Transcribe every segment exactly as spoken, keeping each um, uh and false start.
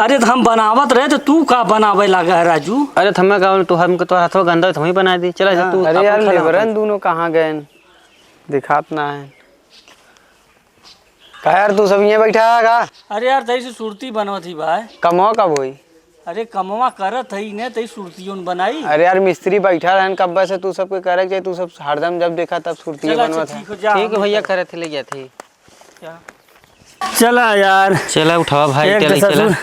अरे, त हम बनावत रहे, त तू का बनावे लागा है, राजू? अरे, त हमें का, तू हमके, तोहर हथवा गंदा, त हम ही बनाइ दी। चला, जा हाँ। तू अरे अपन यार, खाना लेबरन बनाइ। दूनो कहाँ गएन? दिखात ना है। का यार, तू सब इहें बैठा है का? अरे यार, तई से सुरती बनवत ही भाई। कमवा कब होई? अरे, कमवा करत हई ने, तई सुरतियों न बनाई। अरे यार, मिस्त्री बैठा रहन कब्बे से, तू सबके करे के चाही, तू सब हरदम जब देखा तब सुरतिये चला, अच्छा, बनवत है। ठीक हो, जा, ठीक है हम भैया, करत ही, ले जात ही। क्या? चला यार। चला उठावा भाई, एक चला, तो चला। ससुर,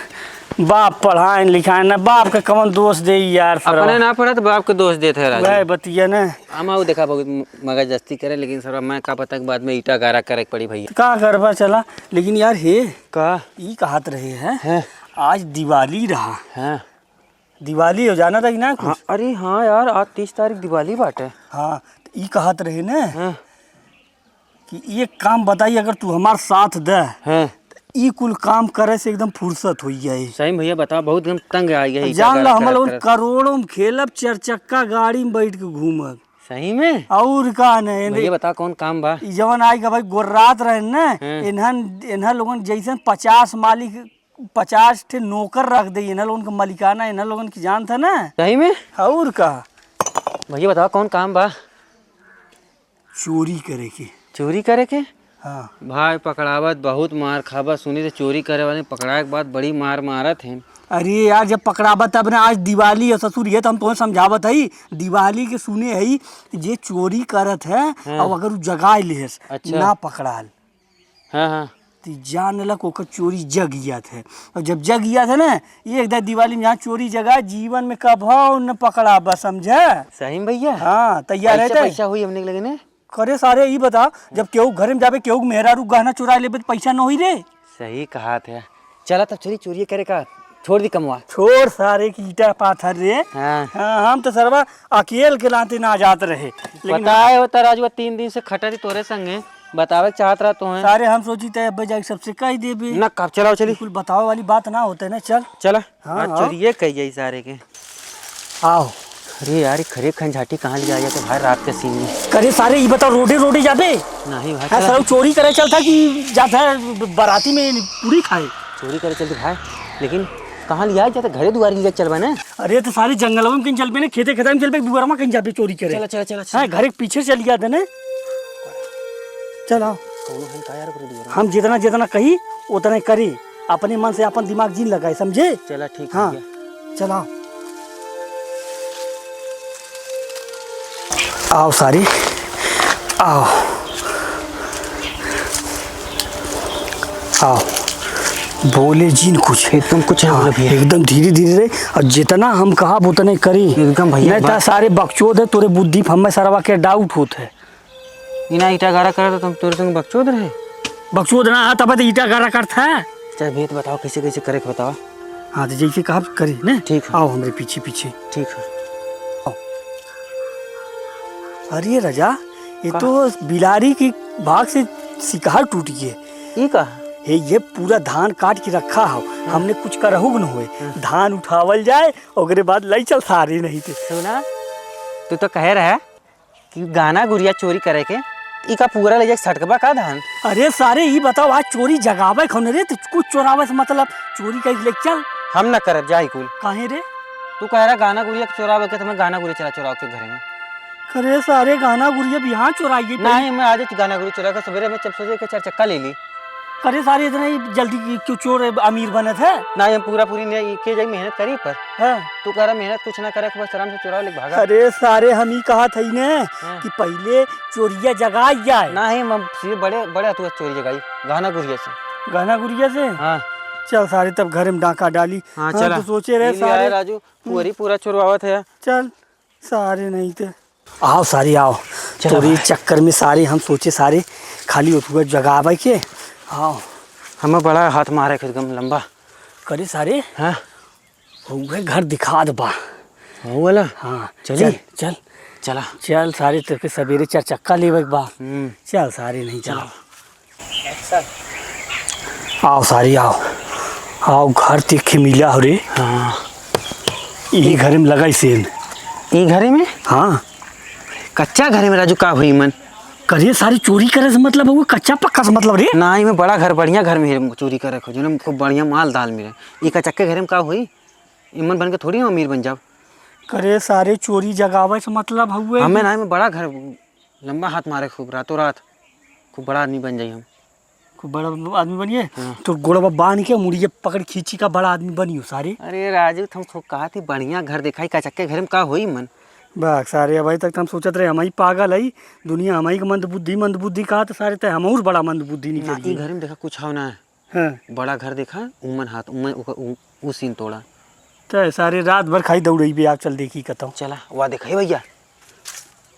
बाप पढ़ाएन लिखाएन ना, बाप के कवन दोष देई यार, सरवा। अपने ना पढ़ा तो बाप के दोष देत है राजू। वह बतिया ना। हम आऊ देखा बहुत म-, मगजदस्ती करे, लेकिन सरवा मैं का पता कि बाद में ईटा गारा करे के पड़ी भैया। का करबा चला, लेकिन यार हे, का? ई कहत रहे हैं, हैं? आज दिवाली रहा। हैं? दिवाली हो जाना था कि ना कुछ? हाँ, अरे हाँ यार, आज तीस तारीख दिवाली बाटे। हाँ, त ई कहत रहे ना, हाँ। कि एक काम बताई, अगर तू हमार साथ दे, हाँ। त ई कुल काम करे से एकदम फुर्सत होइ जाए। सही में भैया, बता, बहुत हम तंग आ गए, ई जान ला, हम लोगन करोड़ों में खेलब, चार चक्का गाड़ी में बैठ के घूमब। सही में? और का नहीं, भैया, बता, कौन काम बा? ई जवन आई का भाई, गोर्रात रहे ना, हाँ। इन्हन, इन्हन लोगन जैसन पचास मालिक, पचास ठे नौकर रख दे, इन्हन लोगन के मलिकाना, इन्हन लोगन की जानत है ना। सही में? और का? भैया, बताओ, कौन काम बा? चोरी करे के। चोरी करे के? हाँ। भाई, पकड़ावत बहुत मार खाबा। सुनी तो चोरी करे वाले पकड़ाए के बाद बड़ी मार मारत हैं। अरे यार, जब पकड़ाबा तब ना, आज दिवाली है ससुर, ये तो हम तुम्हें समझावत हई। दिवाली के सुने हई, जे चोरी करत है, हाँ। अब अगर उ जगाए लेहस, अच्छा। ना पकड़ाल। हाँ, हाँ। तो जान लेला कि ओकर चोरी जग जात है। और जब जग जात है ना, एक दाई दिवाली में जहाँ चोरी जगाए, जीवन में कभो न पकड़ाबा, समझे? सही में भैया? हाँ, तैयार है पैसा, तै? पैसा हुई हमने के लगे ने? करे सारे, ई बता, जब केहू घरे में जाबे, केहू के मेहरारू गहना चुरा लेबे, तो पैसा न होई रे? सही कहा थे। चला तब चली चोरी करे का, छोड़ दी कमवा। छोड़ सारे की ईटा पाथर रे। हाँ। हाँ, हम तो सरवा अकेल के लाते ना जात रहे। लेकिन पता है, वो तो राजुआ तीन दिन से खटा थी तोरे संगे, बतावे के चाहत रहा तो है। सारे हम सोची तय अब जाके सबसे कह देबे। ना, कब चलाओ चली। बिल्कुल बतावे वाली बात ना होते ना, चल। चला। हाँ, आज आओ। चोरिये कही जाई सारे के। आओ। अरे यार, ई खरे खंजाटी कहाँ लिया जाके भाई रात के सीन में? अरे सारे, ई बताओ, रोडे रोडे जाबे? नहीं भाई, हाँ, चला। सारे चोरी करे चलता कि जाता है ब-, बाराती में पूरी खाए? चोरी करे चलते भाई, लेकिन कहाँ लिया जाता? घरे दुआरे लिया चलबा ना। अरे तो सारे जंगलवा में कहीं चलबे ना, खेते खेता में चलबे, दुआरवा कहीं जाबे चोरी करे। चला, चला, चला, चला। हाँ, घरे के पीछे चल गया था ना। चला। कौनो हम का यार ओकरे दुआरवा? हम जितना जितना कही उतना करी। अपने मन से अपन दिमाग जिन लगाए, समझे? चला, ठीक है हाँ, भैया। चलाओ। आओ सारे, आओ। आओ। बोले जिन कुछ। एकदम कुछ ना हाँ, बोले भैया। एकदम धीरे धीरे रहे, और जितना हम कहा उतने करी। एकदम भैया, नहीं तो बात सारे बकचोद है, तोरे बुद्धि पर हमें सरवा के doubt होत है। इना ईटा गारा करे तो तुम तोरे संग बकचोद रहे? बकचोद ना, हाँ, तब तो ईटा गारा करता है। चल भैया, तो बताओ कैसे कैसे करे के बताओ। हाँ, तो जैसे कहा करी ने। ठीक है। आओ हमरे पीछे पीछे। ठीक है। आओ। अरे राजा, ये का? तो बिलारी की भाग से शिकार टूट गए। ई का? हे, ये पूरा धान काट के रखा हो, हाँ। हमने कुछ करहु न होए। हाँ। धान उठावल जाए, ओकरे बाद लई चल सारे नहीं थे। सुना, तू तो कहे रहे कि गहना गुरिया चोरी करे के, ई का पूरा ले जाके सटकबा का धान? अरे सारे, ई बताओ, आज चोरी जगावे कौन रे? तो कुछ चोरावे से मतलब, चोरी कहीं ले चल। हम ना करब, जा ई कुल। काहे रे? तू कह रहा गहना गुरिया के चोरावे के, तो मैं गहना गुरिया चला चोराव के घरे में। अरे सारे, गहना गुरिया भी यहाँ चोराइए पड़ी। नहीं, मैं आज गहना गुरिया चोरा के सवेरे में चल सोचे के चार चक्का ले ली। अरे सारे, इतना ही जल्दी क्यों चोर अमीर बनत है? ना, हम पूरा पूरी ने के जाई मेहनत करी पर। हाँ। तू करा मेहनत कुछ ना करे, बस आराम से चुराव लेके भागा। अरे सारे, हम ही कहा थई ने हाँ। कि पहले चोरिया जगाई जाए। ना, हम सीधे बड़े, बड़े हथुआ चोरी जगाई, गहना गुरिया से। गहना गुरिया से? हाँ। चल सारे, तब घर में डाका डाली। हाँ, हम चला। तो सोचे रहे ये ले आए सारे। राजू, हम्म। पूरी पूरा चोरवावत है। चल सारे, नहीं तो। आओ सारे, आओ। चलो तोरे भाई। चक्कर में सारे हम सोचे सारे खाली ओतुआ जगावे के। आओ। हमें बड़ा हाथ मारे एकदम लंबा। करे सारे? हाँ। उहे घर दिखा दे बा। हाँ वाला? हाँ। चली? चल, चल। चला। चल सारे, तोके सवेरे चार चक्का लेवे के बा। हम्म। चल सारे, नहीं चला। चला। आओ सारी, आओ। आओ, घर देखे मिला हो रे। हाँ। यही घरे में लगाई सेन। ई घरे में? हाँ। कच्चा घरे में राजू का हुई मन? करे सारे, चोरी करे से मतलब हउए, कच्चा पक्का से मतलब रे? ना, इमे बड़ा घर, बढ़िया घर में चोरी करे खोजे ना, खूब बढ़िया माल दाल मिले। ई कचक्के घरे में का होई? इमन बन के थोड़ी हम अमीर बन जाब। करे सारे, चोरी जगावे से मतलब हउए हमें कि ना, इमे बड़ा घर, लंबा हाथ मारे खूब, रातों रात खूब बड़ा आदमी बन जाई हम। खूब बड़ा आदमी बनिए। हाँ। तो गोड़वा बांध के मुड़िए पकड़ खींची का बड़ा आदमी बनियो सारे। अरे राजू, तुम खूब कहा थी बढ़िया घर दिखाई, कचक्के घर में का होई मन? बाक सारे, अबहीं तक तो हम सोचत रहे, हमहीं पागल हई, दुनिया हमहीं के मंदबुद्धि, मंदबुद्धि कहा, तो सारे ते हमहूँ से बड़ा मंदबुद्धि ना, निकल ई गई। घर में देखा कुछ हो ना है। हाँ। बड़ा घर देखा, उमन हाथ, उमन, ओकर, उ, उ सीन तोड़ा। ते सारे रात भर खाई दौड़ई बे, आप चल देखी कतौ। चला, वा देखा, हे भैया।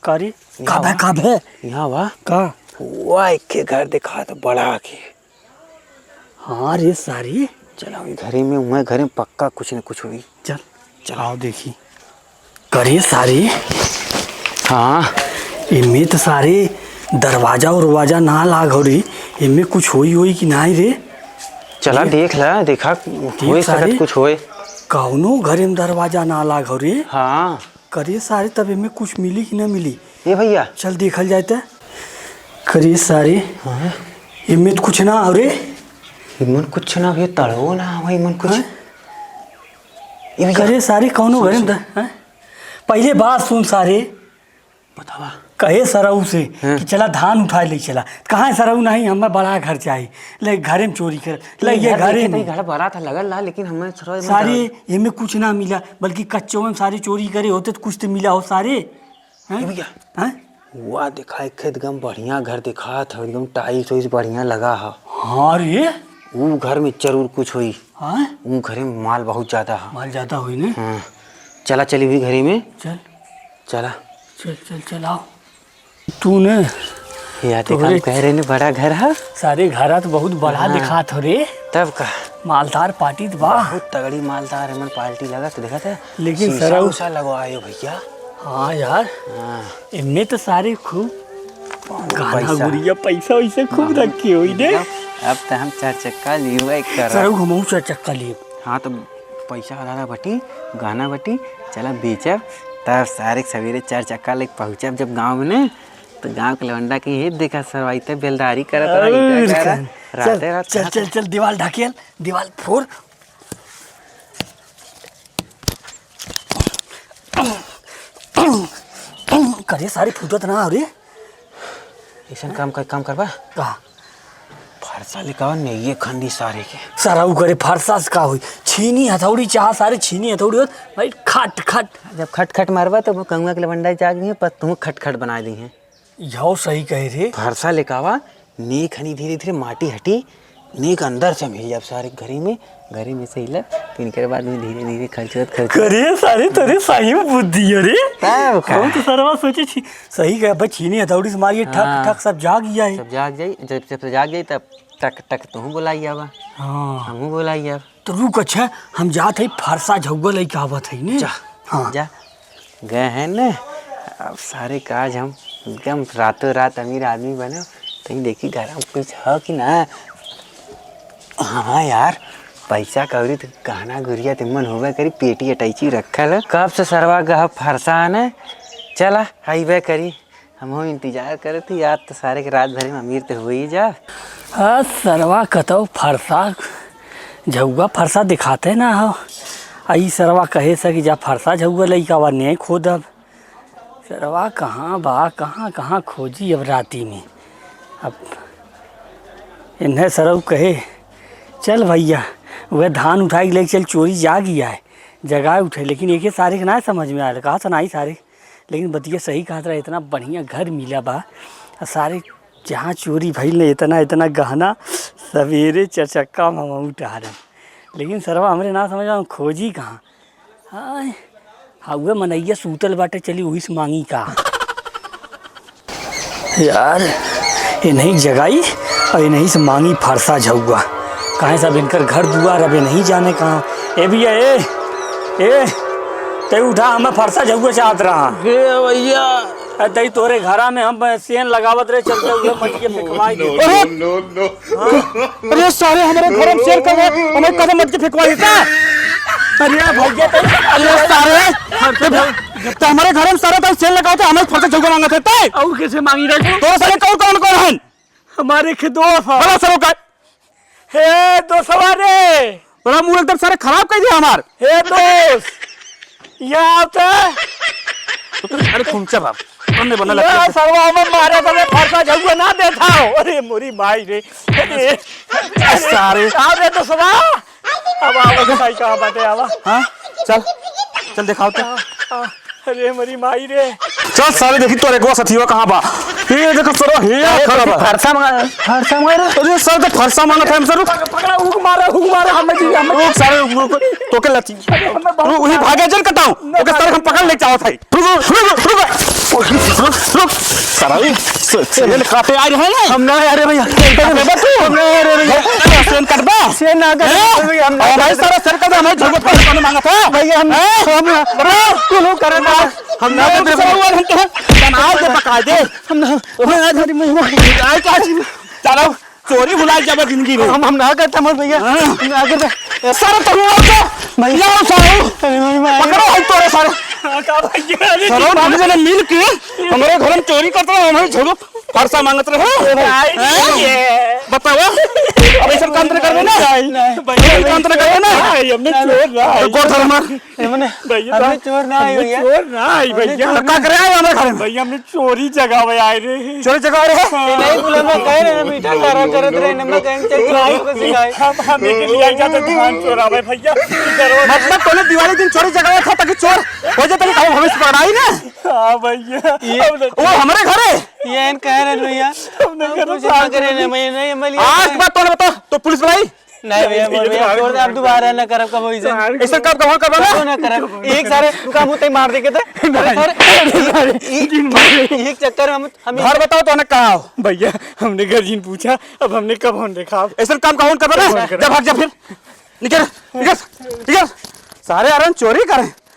का रे? यहाँ का बे, वा। का बे? यहाँ वा। का? वा, एक के घर देखा तो बड़ा के। हाँ रे सारे। चला, ओई घरे में, उहाँ घरे में पक्का कुछ न कुछ होई। चल। चल। आओ देखी। करे सारे। हाँ। एमे तो सारे दरवाजा उरवाजा ना लाग हो रे। एमे कुछ होई होई कि नाई रे? चला रे। देख ला, देखा, देख होई सारे। सकत कुछ होए। कौनो घरे में दरवाजा ना लाग हो रे। हाँ। करे सारे, तब एमे कुछ मिली कि ना मिली? ए भैया। चल देखल जाए त। करे सारे। हाँ। एमे तो कुछ ना हो रे। इमन कुछ ना हो, तड़ो ना हो, इमन कुछ। हाँ? ए भैया। करे सारे, कौनो सुन, घरे में सुन। द-, हाँ? पहिले बात सुन सारे। बतावा। कहे सरऊ से हाँ। कि चला धान उठाए ले चला। कहाँ है सरऊ? नहीं, हमें बड़ा घर चाही। ले घरे में चोरी कर, ले ये ये घर घरे देखे तो में। ये घर बड़ा था, लगल ला, लेकिन हमें सरऊ में सारे घर एमे कुछ ना मिला, बल्कि कच्चो में सारे चोरी करे होते तो कुछ तो मिला हो सारे। हैं? ये भैया। हैं? वाह, देखा एक एकदम बढ़िया घर दिखात है, एकदम टाइल्स वाइल्स बढ़िया लगा है। हाँ रे। ऊ घर में जरूर कुछ होई। हाँ? ऊ घरे में माल बहुत ज्यादा है। माल ज्यादा होई ने? हाँ। चला चली भी घरे में। चल। चला। चल, चल, चल, आओ। तू ने यार, देखा, तोहरे हम कह रहे ने, बड़ा घर है। सारे घरा तो बहुत बड़ा हाँ। दिखात हो रे। तब का? मालदार पार्टी तो बा। बहुत तगड़ी मालदार है, मन पार्टी लगा, तो देखा था। लेकिन शीशा सरऊ उषा लगवायो भैया। हाँ यार। हाँ। इनमें तो सारे खूब गहना पैसा। गुरिया, पैसा वैसा खूब हाँ। रखे होई ने। एकदम, अब तो हम चार चक्का लेवे कर। सरऊ हमहू चार चक्का लेब। हाँ, तो पैसा आधा आधा बटी, गहना बटी, चला बेचब, तब सारे सवेरे चार चक्का लेके पहुँचब जब गाँव में, तो गाँव के लवंडा के ये देखा सरवाई ते बेलदारी करत रहा, और ईटा का। चल, राते रात चल, कहाँ चल, से चल, दीवाल ढकेल, दीवाल फोड़। करे सारे फूटत ना हो रे। ऐसन काम का काम करबा? का? फरसा लेके आवा, नहीं ये खंडी सारे के। सारा उ करे फरसा से का होई? छीनी हथौड़ी चाह सारे, छीनी हथौड़ी होत, भाई खट खट। जब खट खट मारबा तो वो कौआ के लवंडा जाग नहीं है, पर तू खट खट बना दी है। यहो सही कहे रे। फरसा लेके आवा, नीक हनी धीरे धीरे माटी हटी, नीक अंदर से मिल जाब सारे घरे में, घरे में से हिला, फिर इनके बाद में धीरे धीरे खर्चत खर्चत। करे सारे तोरे सही में बुद्धि है रे। तब का? हम तो सरवा सोचे छी, सही कहे भाई, छीनी हथौड़ी से मारिए, ठक हाँ। ठक सब जाग गया है। सब जाग जाई, जब, जब सब जाग जाई तब टक टक तू बोलाई आवा। हाँ। हमहू बोलाई आवा। तो रुक, अच्छा, हम जात हई फरसा झउआ लइके आवत हई ने। जा, हाँ। जा। गए हैं ने, अब सारे काज हम एकदम रातों रात अमीर आदमी बनब। तहीं देखी घर में कुछ ह कि ना। हाँ यार, पैसा कौड़ी तो गहना गुरिया तिम्मन होबे करी, पेटी अटैची रखल है। कब से सरवा गह फरसा ने, चला अइबे करी। हमहू इंतजार करत ही, आज तो सारे के रात भर में अमीर तो हो ही जा। आ, सरवा कतौ फरसा झउआ फरसा दिखाते ना हो। आ, ई सरवा कहे से कि जा फरसा झउआ लइका बा, नहीं खोदब। सरवा कहाँ बा, कहाँ, कहाँ खोजी अब राती में। अब इन्हें सरऊ कहे, "चल भैया, वह धान उठाई के लेके चल, चोरी जाग गया है, जगाए उठे।" लेकिन एके सारे के ना समझ में आयल, कहा था ना ही सारे। लेकिन बतिया सही कहत रहा, इतना बढ़िया घर मिला बा। आ सारे जहाँ चोरी भइल ने, इतना, इतना गहना, सवेरे चरचक्का में हम उठारन। लेकिन सरवा हमरे ना समझ में, खोजी कहाँ? हाँ, हउए मनइया सूतल बाटे, चली वही से मांगी का। यार, इन्हीं जगाई और इन्हीं से मांगी फरसा झउआ। काहे सब इनकर घर दुआर अब इन्हीं जाने कहाँ। ए भैया, ए, ए, ते उठा, हमें फरसा झउआ चाहत रहा। ए भैया। ए, तई तोरे घरा में हम सेन लगावत रहे, चलते हुए मटिया फेंकवाई दे। अरे, अरे सारे, हमारे घर में सेन कब है? हमें कदम मटिया फेंकवाई देता। अरे भैया, तो अरे सारे, ते, ते हमरे घरे में सारे तैं सेन लगावत है, हमरे फरसा झउआ माँगत है तैं। अउर कैसे माँगी रे? तोरे सारे कौन, कौन, कौन है? हमारे के दोस्त है। बड़ा सरोकार। हे दोस्तवा रे। बड़ा मूड एकदम सारे खराब कर दिया हमार। हे दोस्त, यहाँ आवते। तो तू सारे घुमचा बाप। अन्ने बना ये लगता है। सरवा हमें मारे तो मैं फरसा झउआ ना देता हो। अरे मोरी माई रे। अरे, सारे। आओ रे दोस्तवा। अब आवा, बताई कहाँ बाटे, आवा। हाँ, चल, चल देखाओ तो। आ, आ, अरे मरी माई रे। चल सारे, देखी तोर एकवा सथिवा कहाँ बा। ये देखो सरो, हे अरे, खड़ा बा। फरसा मंगा, फरसा मंगा रे। अरे सर, तो फरसा मांगत है हमसे, रुक। पकड़ा, हुक मारा, हुक मारा, हमें जी, हमें। रुक सारे, रुक, रुक, तोके लती। अरे, हमें बहुत रुक, वही मारा। भागे जन कटाऊं। ओके सारे, हम पकड़ ले जावत है। रुक, रुक, रुक, रुक। रुक, रुक। सारा, से, से, ये काटे आ रहे हैं। हम ना आ रहे भैया। काटे बा तू? हम ना आ रहे भैया। अरे, सेन कटबा? सेन ना कटबा हैं? भैया, हम ना और भाई, सारा सेन कटबा, हमें झूठ बोल के पानी मांगा था। भैया, हम, हैं? हम ना, बड़ा तू लोग करे ना। हम ना, हम ना, सारा हुआ, हम तो बना दे, पका दे। हम ना, हम ना आ रहे भैया। आए क्या चीज? चलो। चोरी भुलाइ जाबे जिंदगी में। हम, हम ना करता मोर भैया। हाँ। हम ना करता। ए, सारे तरुआ को भैया। लाओ सारे। अरे भाई, भाई। पकड़ो हम तोरे सारे। हाँ, का भैया, अरे सारे ठीक बा। दुनू जने मिल के हमरे घर में चोरी करत रहे, हमरे झोलो फरसा मांगत रहे। अरे भाई, हैं? ये। बतावा। अब ऐसा काम तो करबे ना। नहीं, नहीं। ऐसा काम तो करबे ना। नहीं, हमने चोर ना है। तो गोड़ धर मार। ए, मने, भैया, हमने चोर ना आई हमने भैया। चोर ना आई हमने भैया। चोर तो का करे आए हमरे घर में? भैया, हमने चोरी जगावे आए रहे। चोरी जगावे रहे? हाँ। ए, नहीं, बोला, मैं कह रहे हैं, मीठा गारा करत रहे, नमक कहीं चल चोरी को सिखाए। हम, हम एक लिया जाते धान चोरावे भैया। इधर वो मतलब, तोने दिवाली दिन चोरी जगावे था ताकि चोर हो जाए, ताकि हम हमें पकड़ाई ना। हाँ भैया, ये, हमने वो हमरे घरे। ये एन कह रहे हैं भैया। हमने हम घर कुछ ना करे ना, मैं नहीं, मैं लिया आज के बाद तोने बता, तो पुलिस बुलाई? नहीं भैया, नहीं, भैया, भैया, छोड़ दे, अब दोबारा ना करब कबो ऐसे। ऐसे कब, कब, कब ना? कबो ना करब। एक सारे काम होते ही मार दे के थे। नहीं, सारे, नहीं, एक, नहीं, एक चक्कर में हम, हम घर बताओ तो ना कहाँ हो? भैया, हमने घर जिन पूछा, अब हमने कब होन देखा? ऐसे काम का होन करबा ना? कब होन करबा? जा भाग जा फिर। निकल, निकल, निकल। सारे आरन चोरी करें।